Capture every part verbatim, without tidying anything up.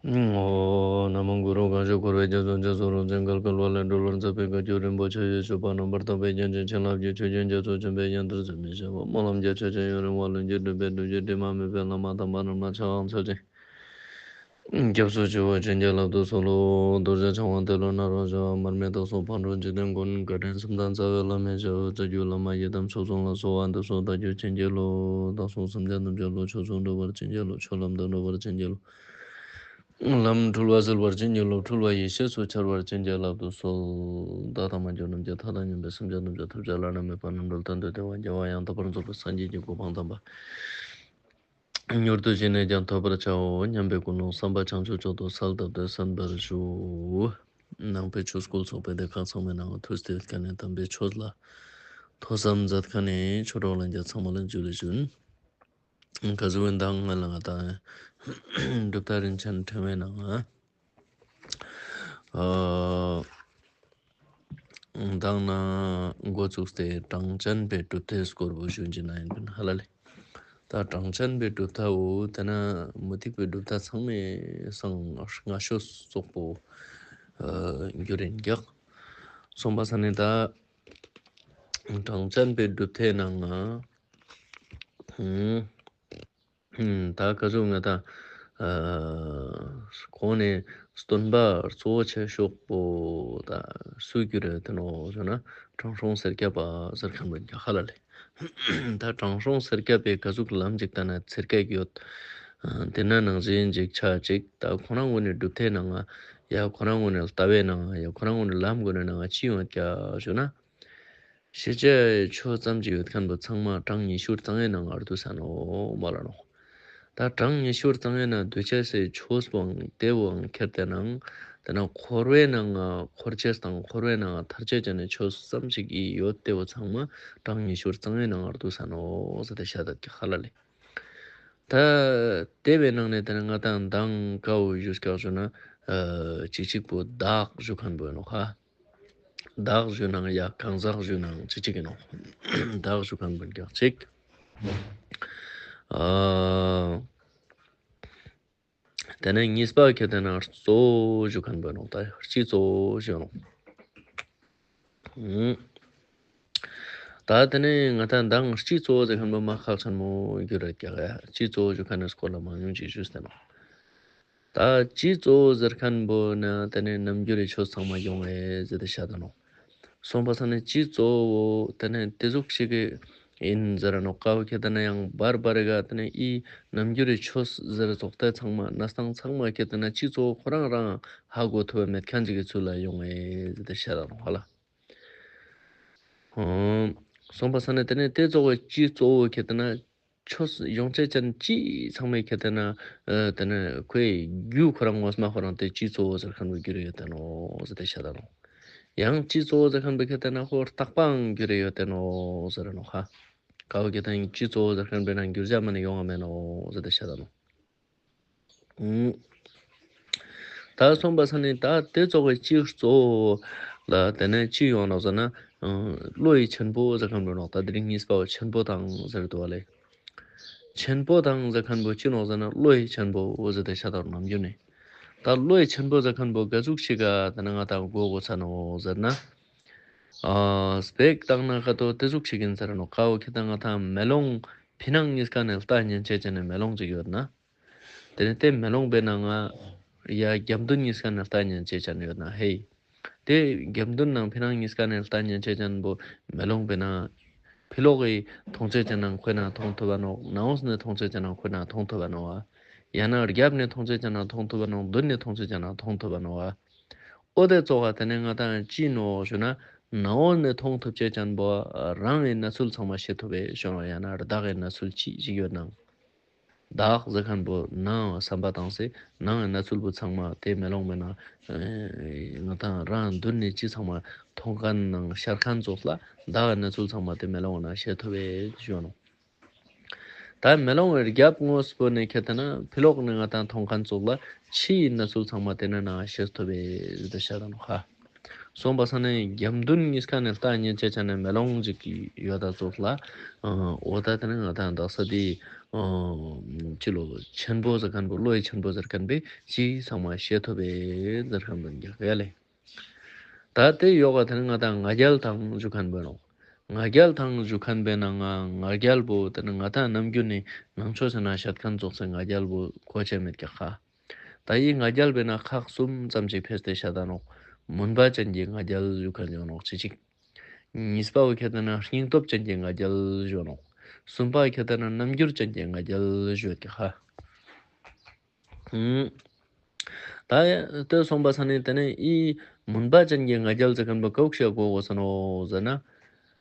ཨོཾ། ན་མོ་གུ་རུ། གང་ཞིག་འཁོར་བའི་རྒྱ་མཚོ་འཇིགས་སུ་རུང་ཞིང་བརྒལ་དཀའ་བ་ལས་སྒྲོལ་བར་མཛད་པའི་བཀའ་བརྒྱུད་རིན་པོ་ཆེ་ཡི་སྤྱོད་པ་རྣམ་པར་དག་པའི་རྒྱན་ཅན་བྱིན་རླབས་ཀྱི་ཆུ་རྒྱུན་རྒྱ་མཚོ་ཆེན་པོའི་ཡང་ཐར་ཟད་མི་ཤེས་པ་སྨོན་ལམ་རྒྱ་ཆེ་ཞིང་ཡུན་རིང་བ་ལྷུན་གྱིས་གྲུབ་པའི་སྒྲུབ་བརྒྱུད་དྲི་མ་མེད་པའི་བླ་མ་དམ་པ་རྣམས་ལ་ཕྱག་འཚལ་ཞིང་། སྐྱབས་སུ་མཆིའོ། བྱིན་གྱིས་བརླབ་ཏུ་གསོལ་ལོ། རྡོ་རྗེ་འཆང་དབང་ཏེ་ལོ་ནཱ་རོ་ཞབས། མར་མི་དྭགས་པོ་ཕག་གྲུ་འཇིག་རྟེན་མགོན། བཀའ་དྲིན་གསུམ་ལྡན་རྩ་བའི་བླ་མའི་ཞབས། རྩ་བརྒྱུད་བླ་མ་ཡི་དམ་ཆོས་སྲུང་ལ། གསོལ་བ་འདེབས་སོ་བདག་རྒྱུད་བྱིན་གྱིས་རློབས། བདག་སོགས་སེམས་ཅན་ཐམས་ཅད་བློ་ཆོས་སུ་འགྲོ་བར་བྱིན་གྱིས་རློབས། ཆོས་ལམ་དུ་འགྲོ་བར་བྱིན་གྱིས་རློབས། ལམ་འཁྲུལ་བ་སེལ་བར་བྱིན་གྱིས་རློབས། འཁྲུལ་བ་ཡེ་ཤེས་སུ་འཆར་བར་བྱིན་གྱིས་བརླབ་ཏུ་གསོལ། བདག་དང་མ་གྱུར་ནམ་མཁའི་མཐའ་དང་མཉམ་པའི་སེམས་ཅན་ཐམས་ཅད་ཐོབ་བྱ་བླ་ན་མེད་པ་རྣམ་གྲོལ་གཏན་དུ་བདེ་བ་རྒྱལ་བ་ཡང་དག་པར་རྫོགས་པའི་སངས་རྒྱས་ཀྱི་གོ་འཕང་དམ་པ། མྱུར་དུ་ཅི་ནས་ཀྱང་ཐོབ་པར་བྱའོ་སྙམ་པའི་ཀུན་སློང་བསམ་པ་བྱང་ཆུབ་མཆོག་ཏུ་གསལ་བཏབ་སྟེ་གསན་པར་ཞུ། ནང་པའི་ཆོས་སྐུལ་ཚོགས་པའི་སྡེ་ཁག་ཚང་མའི་ནང་ཐུགས་ཏེ་ཡོད་མཁན་ནི་དམ་པའི་ཆོས་ལ་ཐོས་བསམ་མཛད་མཁན་ནི་ཆོས་གྲོགས་ལྷན་རྒྱས་ཚང་མ་ལ་འཇུ་ལེ་ཞུ། ག་ཟུག་ཡིན་དང་ང་ལ་ང་དང་གྲུབ་མཐའ་རིན་ཆེན་ཕྲེང་བའི་ནང་ང་། ཨ། མདང་ནེ་འགོ་བཙུགས་ཏེ་གྲངས་ཅན་པའི་གྲུབ་མཐའི་སྐོར་བོ་ཞུ་ཅེས་ན་ཡིན་པིན་ཧ་ལ་ལེ། ད་གྲངས་ཅན་པའི་གྲུབ་མཐའ་བོ་དེ་ན་མུ་སྟེགས་པའི་གྲུབ་མཐའ་ཚང་མའི་སང་སྔ་ཤོས་ཙོགས་པོ་ཨ་འགྱུར་རིན་རྒྱག་སོང་པ་ས་ནི་ད་གྲངས་ཅན་པའི་གྲུབ་མཐའི་ནང་ང་ཨ། ད་ག་ཟུག་ང་དང་ཨ་གོང་ནས་སྟོན་པ་གཙོ་བོ་ཆེ་ཤོས་པོ་ད་སུ་གྱུར་ཡོད་དེ་ནོག་ཟེར་ན་དྲང་སྲོང་སེར་སྐྱ་པ་ཟེར་མཁན་པོ་ཡིན་ཀྱག་ཧ་ལ་ལེ། ད་དྲང་སྲོང་སེར་སྐྱ་པས་ག་ཟུག་ལམ་ཅིག་ལྟ་ན་ཚེར་ཀ་ཡོད། ཨ་དེ་ན་ནང་བཞིན་ཅིག་ཆ་ཅིག་ད་ཁོ་རང་ངོས་ནས་གྲུབ་མཐའི་ནང་ང་ཡ་ཁོ་རང་ངོས་ནས་ལྟ་བའི་ནང་ང་ཡ་ཁོ་རང་ངོས་ནས་ལམ་ངོས་ནས་ནང་ང་ཅི་ཡོང་ཡོད་ཀྱག་ཞུ་ན། ཤེས་བྱའི་ཆོས་ཙམ་ཅིག་ཡོད་མཁན་པོ་ཚང་མ་གྲངས་ཉི་ཤུ་རྩ་ལྔའི་ནང་ང་བསྡུས་ས་ནོག་མ་ལ་ནོག་ད་གྲངས་ཉི་ཤུ་རྩ་ལྔའི་ནང་བསྡུ་ཅེས་སི་ཆོས་པོའང་དེ་བོའང་ཁྱེར་ཏེ་ནང་དེ་ན་འཁོར་བའི་ནང་ང་འཁོར་ཅེས་དང་འཁོར་བའི་ནང་ང་ཐར་ཅེས་ཅན་ནི་ཆོས་ཙམ་ཞིག་ཡོད་དེ་བོ་ཚང་མ་གྲངས་ཉི་ཤུ་རྩ་ལྔའི་ནང་ང་བསྡུས་ས་ནོག་ཟེར་ཏེ་བཤད་དེ་ཀྱག་ཧ་ལ་ལེ། ད་དེ་བའི་ནང་ནས་དེ་ན་ང་དང་མདང་ཀ་བོ་ཞུས་ཀྱག་ཞུ་ན་ཨ་ཅིག་ཅིག་པོ་བདག་ཞུ་མཁན་པོ་ཡིན་ནོག་ཧ། བདག་ཞུ་ནའང་ཡ་གང་ཟག་ཞུ་ནའང་ཅིག་ཅིག་ཡིན་ནོག་བདག་ཞུ་མཁན་པོ་ཀྱག་ཅིག་ཨ་དེ་ནས་གཉིས་པ་ཁྱེར་ཏེ་ན་གཙོ་བོ་ཞུ་མཁན་པོ་ཡིན་ནོག་ད་སྤྱི་གཙོ་བོ་ཞུ་ནོག་ད་དེ་ནས་ང་དང་མདང་སྤྱི་གཙོ་བོ་ཟེར་མཁན་པོ་མ་ཁག་ཆེན་མོ་གྱུར་རེད་ཀྱག་ཡ། སྤྱི་གཙོ་བོ་ཞུ་མཁན་ནི་སྐོར་ལ་མང་ཉུང་ཅིག་ཞུས་ཏེ་ནོག་ད་སྤྱི་གཙོ་བོ་ཟེར་མཁན་པོ་ན་དེ་ནས་རྣམ་འགྱུར་རི་ཆོས་ཚང་མ་ཡོང་ངེ་ཟེར་ཏེ་བཤད་ད་ནོག་སོང་པ་ས་ནི་སྤྱི་གཙོ་བོ་དེ་ནས་དེ་ཟུག་ཞིག་གི་ཡིན་ཟེར་ར་ནོག་ཀ་བོ་ཁྱེར་ཏེ་ན་ཡང་བར་བར་ག་དེ་ནས་ཨི་རྣམ་འགྱུར་རི་ཆོས་ཟེར་ཙོགས་དེ་ཚང་མ་གནས་སྟངས་ཚང་མ་ཁྱེར་ཏེ་ན་སྤྱི་གཙོ་བོ་ཁོ་རང་རང་ཧ་གོ་ཐུབ་པ་མེད་མཁན་ཅིག་གི་ཚུལ་ལ་ཡོང་ངེ་ཟེར་ཏེ་བཤད་ད་ནོག་ཧ་ལ། ཨོ། སོང་པ་ས་ནི་དེ་ནས་དེ་གཙོ་བོ་སྤྱི་གཙོ་བོ་ཁྱེར་ཏེ་ན་ཆོས་ཡོང་ཅེས་ཅན་ཅི་ཚང་མའི་ཁྱེར་ཏེ་ན་ཨ་དེ་ནས་ཁོའི་རྒྱུ་ཁོ་རང་ངོ་མ་ཁོ་རང་དེ་སྤྱི་གཙོ་བོ་ཟེར་མཁན་པོ་གྱུར་ཡོད་དེ་ནོག་ཟེར་ཏེ་བཤད་ད་ནོག་ཡང་སྤྱི་གཙོ་བོ་ཟེར་མཁན་པོ་ཁྱེར་ཏེ་ན་ཁོ་རྟག་པའང་གྱུར་ཡོད་དེ་ནོག་ཟེར་ར་ནོག་ཧ། ཀ་བོ་ཁྱེར་ཏེ་ན་སྤྱི་གཙོ་བོ་ཟེར་མཁན་པོའི་ནང་གྱུར་བྱ་མ་ནི་ཡོང་བ་མེད་ནོག་ཟེར་ཏེ་བཤད་ད་ནོག་ཨུམ། ད་སོང་པ་ས་ནི་ད་དེ་གཙོ་བོ་སྤྱི་གཙོ་བོ་ལ་དེ་ནས་ཅི་ཡོང་ནོག་ཟེར་ན། ཨ་བློ་ཡི་ཆེན་པོ་ཟེར་མཁན་པོ་ནོག་ད་དེ་རིང་གཉིས་པ་བོ་ཆེན་པོ་དང་ཟེར་འདུག་བ་ལེ། ཆེན་པོ་དང་ཟེར་མཁན་པོ་ཅི་ནོག་ཟེར་ན་བློ་ཡི་ཆེན་པོ་ཟེར་ཏེ་བཤད་ད་ནོག་ནམ་རྒྱུན་ནས། ད་བློ་ཡི་ཆེན་པོ་ཟེར་མཁན་པོ་ག་ཟུག་ཞིག་ག་དེ་ན་ང་དང་གོ་དགོས་ས་ནོག་ཟེར་ན། ཨ་སྤེ་ར་བཏང་ན་ཀ་ཏོ་དེ་ཟུག་ཞིག་ཡིན་ཟེར་ནོག་ཀ་བོ་ཁྱེར་ཏེ་ན་ང་དང་མེ་ལོང་ཕི་ནང་གཉིས་ཀ་ནས་ལྟ་ཉན་ཅེས་ཅན་ནི་མེ་ལོང་ཅིག་ཡོད་ན། དེ་ནས་དེ་མེ་ལོང་པའི་ནང་ང་ཡ་རྒྱབ་མདུན་གཉིས་ཀ་ནས་ལྟ་ཉན་ཅེས་ཅན་ཡོད་ན་ཧེ། དེ་རྒྱབ་མདུན་ནང་ཕི་ནང་གཉིས་ཀ་ནས་ལྟ་ཉན་ཅེས་ཅན་པོ་མེ་ལོང་པའི་ནང་ཕི་ལོག་གི་མཐོང་ཅེས་ཅན་ནང་ཁོའི་ནང་མཐོང་ཐུབ་བ་ནོག་ནང་ངོས་ནས་མཐོང་ཅེས་ཅན་ནང་ཁོའི་ནང་མཐོང་ཐུབ་བ་ནོག་ཨ། ཡང་ན་རྒྱབ་ནས་མཐོང་ཅེས་ཅན་ནང་མཐོང་ཐུབ་བ་ནོག་མདུན་ནས་མཐོང་ཅེས་ཅན་ནང་མཐོང་ཐུབ་བ་ནོག་ཨ། འོ་དེ་ཙོགས་ཀ་དེ་ནས་ང་དང་ཅི་ནོག་ཞུ་ན་ནང་ངོས་ནས་མཐོང་ཐུབ་ཅེས་ཅན་པོ་རང་གི་གནས་ཚུལ་ཚང་མ་ཤེས་ཐུབ་པའི་ཞུ་ནོག་ཡང་ན་བདག་གི་གནས་ཚུལ་ཅི་ཞིག་ཡོད་ནང་། བདག་ཟེར་མཁན་པོ་ནང་བསམ་པ་བཏང་སྟེ་ནང་གི་གནས་ཚུལ་པོ་ཚང་མ་དེ་མེ་ལོང་པའི་ནང་ང་དང་རང་མདུན་ནས་ཅི་ཚང་མ་མཐོང་མཁན་ནང་ཤར་མཁན་ཙོགས་ལ་བདག་གི་གནས་ཚུལ་ཚང་མ་དེ་མེ་ལོང་ནང་ཤེས་ཐུབ་པའི་ཞུ་ནོག་ད་མེ་ལོང་བའི་རྒྱབ་ངོས་པོ་ནས་ཁྱེར་ཏེ་ན་ཕི་ལོག་ནས་ང་དང་མཐོང་མཁན་ཙོགས་ལ་ཕྱིའི་གནས་ཚུལ་ཚང་མ་དེ་ནས་ནང་ཤེས་ཐུབ་པའི་ཞུ་ད་ཤ་དང་ནོག་ཧ། སོང་པ་ས་ནི་རྒྱབ་མདུན་གཉིས་ཀ་ནས་ལྟ་ཉན་ཅེས་ཅན་ནི་མེ་ལོང་ཅིག་ཡོད་ད་ཙོགས་ལ། འོ་ད་དེ་ནས་ང་དང་དག་ས་དེ་ ཨ་ཅི་ལོ་ཆེན་པོ་ཟེར་ཁན་པོ་བློ་ཡི་ཆེན་པོ་ཟེར་ཁན་པོ་ཅི་ཚང་མ་ཤེས་ཐུབ་པའི་ཟེར་ཁན་པོ་ཡིན་ཀྱག་ཡ་ལེ། ད་དེ་ཡོག་ག་དེ་ནི་ང་དང་ང་རྒྱལ་དང་ཞུ་ཁན་པོ་ནོག། ང་རྒྱལ་དང་ཞུ་ཁན་པོའི་ནང་ང་ང་རྒྱལ་པོ་དེ་ནི་ང་དང་ནམ་རྒྱུན་ནི་ནང་ཆོས་ཟེར་ན་ཤད་ཁན་ཙོགས་སེ་ང་རྒྱལ་པོ་གོ་ཆེ་མེད་ཀྱག་ཧ། ད་ཡི་ང་རྒྱལ་པོའི་ནང་ཁག་གསུམ་ཙམ་ཅིག་ཕེས་ཏེ་ཤད་ད་ནོག། མུན་པ་ཅན་གྱི་ང་རྒྱལ་ཞུ་ཁན་ཡོང་ནོག་ཅི་ཅིག། གཉིས་པ་བོ་ཁྱེད་ན་སྙིང་སྟོབས་ཅན་གྱི་ང་རྒྱལ་ཞུ་ནོག། གསུམ་པ་ཁྱེད་ན་རྣམ་འགྱུར་ཅན་གྱི་ང་རྒྱལ་ཞུ་ཡོད་ཀྱག་ཧ། ད་དེ་སོང་པ་ས་ནི་དེ་ནི་ཨི་མུན་པ་ཅན་གྱི་ང་རྒྱལ་ཟེར་ཁན་པོ་ཀ་བོ་ཞིག་གོ་གོས་ས་ནོག་ཟེར་ན།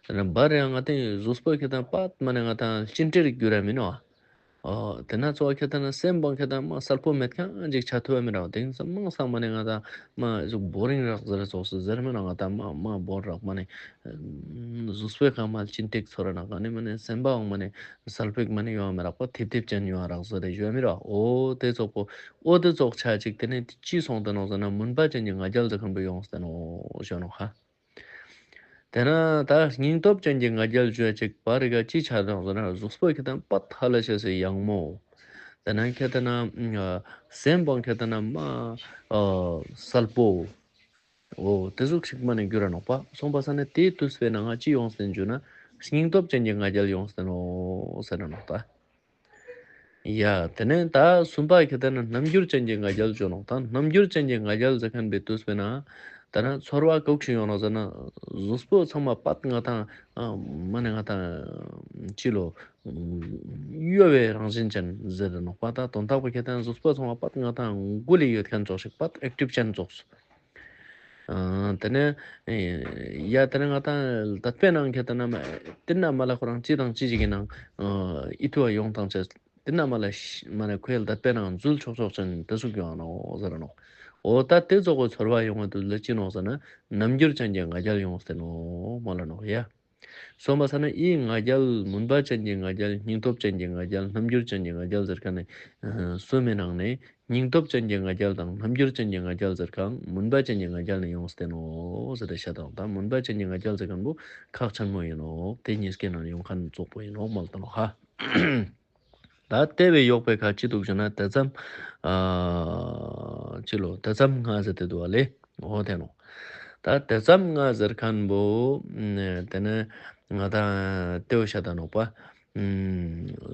དེ་ནི་བར་ཡང་ང་དང་གཟུགས་པོ་ཁྱེད་ན་པད་མ་ནེ་ང་དང་ལྕིན་ཏེ་རིག་གྱུར་ར་མིན་ནོག། ཨོ་དེ་ན་ཚོ་ཁྱེད་ན་སེམས་པོ་ཁྱེད་ན་མ་གསལ་པོ་མེད་ཁན་ཅིག་ཆ་ཐུབ་བ་མི་རག། དེང་སང་མང་སང་མ་ནེ་ང་དང་མ་ཟུག་བོ་རིང་རག་ཟེར་ཙོགས་སུ་ཟེར་མི་ན་ང་དང་མ་མ་བོར་རག་མ་ནེ་གཟུགས་པོའི་ཁ་མ་ལྕིན་ཏེ་ཚོར་ར་ནག་ནི་མ་ནེ་སེམས་པའང་མ་ནེ་གསལ་པོ་མ་ནེ་ཡོང་མི་རག་པ་ཐིབ་ཐིབ་ཅན་ཡོང་རག་ཟེར་རེ་ཞུ་མི་རག། ཨོ་དེ་ཙོགས་པོ་ཨོ་དེ་ཙོགས་ཆ་ཅིག་དེ་ནི་ཅི་སོང་དེ་ནོག་ཟེར་ན་མུན་པ་ཅན་གྱི་ང་རྒྱལ་ཟེར་ཁན་པོ་ཡོངས་ཏེ་ནོག་ཞུ་ནོག་ཧ། དེ་ན་ད་སྙིང་སྟོབས་ཅན་གྱི་ང་རྒྱལ་ཞུ་ཡ་ཅིག་བར་རི་ག་ཅི་ཆ་དང་ཟེར་ན་གཟུགས་པོ་ཁྱེད་ན་པད་ཧ་ལ་ཤེས་སེ་ཡང་མོ། དེ་ན་ཁྱེད་ན་སེམས་པོ་ཁྱེད་ན་མ་གསལ་པོ། འོ་དེ་ཟུག་ཞིག་མ་ནེ་གྱུར་ར་ནོག་པ། སོང་པ་ས་ནི་དེའི་དུས་པའི་ནང་ང་ཅི་ཡོངས་ཏེ་ཞུ་ན་སྙིང་སྟོབས་ཅན་གྱི་ང་རྒྱལ་ཡོངས་ཏེ་ནོག་ཟེར་ར་ནོག་ད། ཡ་དེ་ནས་ད་གསུམ་པ་ཁྱེད་ན་རྣམ་འགྱུར་ཅན་གྱི་ང་རྒྱལ་ཞུ་ནོག། ད་རྣམ་འགྱུར་ཅན་གྱི་ང་རྒྱལ་ཟེར་ཁན་པོའི་དུས་པའི་ནང་ད་ན་ཚོར་བ་ག་བོ་ཞིག་ཡོང་ནོག་ཟེར་ན་གཟུགས་པོ་ཚང་མ་པད་ང་དང་མ་ནེ་ང་དང་ཅི་ལོ་གཡོ་བའི་རང་བཞིན་ཅན་ཟེར་ར་ནོག་པ། ད་དོན་དག་པོ་ཁྱེད་ན་གཟུགས་པོ་ཚང་མ་པད་ང་དང་མགུ་ལ་ཡོད་ཁན་ཙོགས་ཤིག་པད་ཨེག་ཊིབ་ཅན་ཙོགས། ཨ་དེ་ནས་ཡ་དེ་ནས་ང་དང་དད་པའི་ནང་ཁྱེད་ན་མ་དེ་ན་མ་ལ་ཁོ་རང་ཅི་དང་ཅི་ཞིག་གི་ནང་ཨི་ཐུ་བ་ཡོང་དང་ཅེས་དེ་ན་མ་ལ་མ་ནེ་ཁོའི་དད་པའི་ནང་འཛུལ་ཆོག་ཆོག་ཅན་དེ་ཟུག་ཡོང་ནོག་ཟེར་ནོག། འོ་ད་དེ་ཙོགས་པོ་ཚོར་བ་ཡོང་བ་དུས་ལ་ཅི་ནོག་ཟེར་ན་རྣམ་འགྱུར་ཅན་གྱི་ང་རྒྱལ་ཡོངས་ཏེ་ནོག་མ་ལ་ནོག་ཡ། སོང་པ་ས་ན་ཨི་ང་རྒྱལ་མུན་པ་ཅན་གྱི་ང་རྒྱལ་སྙིང་སྟོབས་ཅན་གྱི་ང་རྒྱལ་རྣམ་འགྱུར་ཅན་གྱི་ང་རྒྱལ་ཟེར་ཁན་ནི་གསུམ་མི་ནང་ནས་སྙིང་སྟོབས་ཅན་གྱི་ང་རྒྱལ་དང་རྣམ་འགྱུར་ཅན་གྱི་ང་རྒྱལ་ཟེར་ཁན་མུན་པ་ཅན་གྱི་ང་རྒྱལ་ནས་ཡོངས་ཏེ་ནོག་ཟེར་ཏེ་ཤད་དང་། ད་མུན་པ་ཅན་གྱི་ང་རྒྱལ་ཟེར་ཁན་པོ་ཁག་ཆེན་མོ་ཡིན་ནོག། དེ་གཉིས་ཀའི་ནང་ཡོང་ཁན་ཙོགས་པོ་ཡིན་ནོག་མ་ལ་ད་ནོག་ཧ། ད་དེ་བས་ཡོག་པའི་ཁ་ཅི་འདུག་ཞུ་ན་དེ་ཙམ་ཨ་ཅི་ལོ་དེ་ཙམ་ང་ཟེར་ཏེ་འདུག་པ་ལེ། འོ་དེ་ནོག། ད་དེ་ཙམ་ང་ཟེར་ཁན་པོ་དེ་ནས་ང་དང་དེ་བོ་ཤད་ད་ནོག་པ།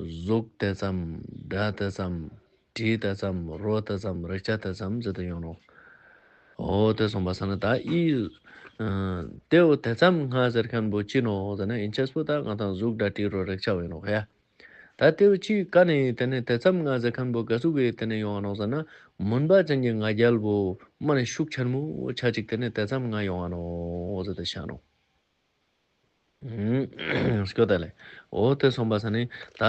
གཟུགས་དེ་ཙམ་སྒྲ་དེ་ཙམ་དྲི་དེ་ཙམ་རོ་དེ་ཙམ་རེག་བྱ་དེ་ཙམ་ཟེར་ཏེ་ཡོང་ནོག། འོ་དེ་སོང་པ་ས་ན་ད་ཨི་དེ་བོ་དེ་ཙམ་ང་ཟེར་ཁན་པོ་ཅི་ནོག་ཟེར་ན་ཨིན་ཅེས་པོ་ད་ང་དང་གཟུགས་སྒྲ་དྲི་རོ་རེག་བྱ་བོ་ཡིན་ནོག་ཡ། ད་དེ་བོ་ཅི་ཀ་ནས་དེ་ནས་དེ་ཙམ་ང་ཟེར་ཁན་པོ་ག་ཟུག་གི་དེ་ནས་ཡོང་བ་ནོག་ཟེར་ན་མུན་པ་ཅན་གྱི་ང་རྒྱལ་པོ་མ་ནེ་ཤུགས་ཆེན་མོ་ཆ་ཅིག་དེ་ནས་དེ་ཙམ་ང་ཡོང་བ་ནོག་ཟེར་ཏེ་ཤད་ནོག། སྐྱོ་ད་ལེ། འོ་དེ་སོང་པ་ས་ནི་ད་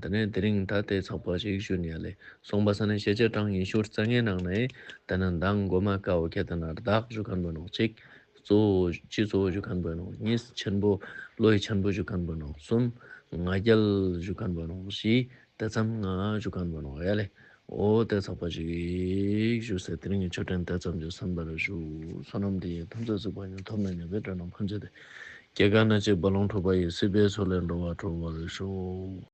དེ་ནས་དེ་རིང་ད་དེ་ཚག་པ་ཞིག་ཞུ་ནི་ཡ་ལེ། སོང་པ་ས་ནི་ཤེས་བྱ་གྲངས་ཉི་ཤུ་རྩ་ལྔའི་ནང་ནས་དེ་ནས་མདང་གོ་མ་ཀ་བོ་ཁྱེད་ན་བདག་ཞུ་ཁན་པོ་ནོག་ཅིག། གཙོ་བོ་སྤྱི་གཙོ་བོ་ཞུ་ཁན་པོ་ནོག། གཉིས་ཆེན་པོ་བློ་ཡི་ཆེན་པོ་ཞུ་ཁན་པོ་ནོག། གསུམ་ང་རྒྱལ་ཞུ་ཁན་པོ་ནོག། བཞི་དེ་ཙམ་ང་ཞུ་ཁན་པོ་ནོག་ཡ་ལེ། འོ་དེ་ཚག་པ་ཞིག་ཞུ་ཟེར་དེ་རིང་གི་ཆོས་ཐུན་དེ་ཙམ་ཞིག་གསན་པར་ཞུ། བསོད་ནམས་འདི་ཡིས་ཐམས་ཅད་གཟིགས་པ་ཉིད། ཐོབ་ནས་ཉེས་པའི་དགྲ་རྣམས་ཕམ་བྱས་ཏེ། སྐྱེ་རྒ་ན་འཆིའི་རྦ་ཀློང་འཁྲུགས་པ་ཡི། སྲིད་པའི་མཚོ་ལས་འགྲོ་བ་སྒྲོལ་བར་ཤོག།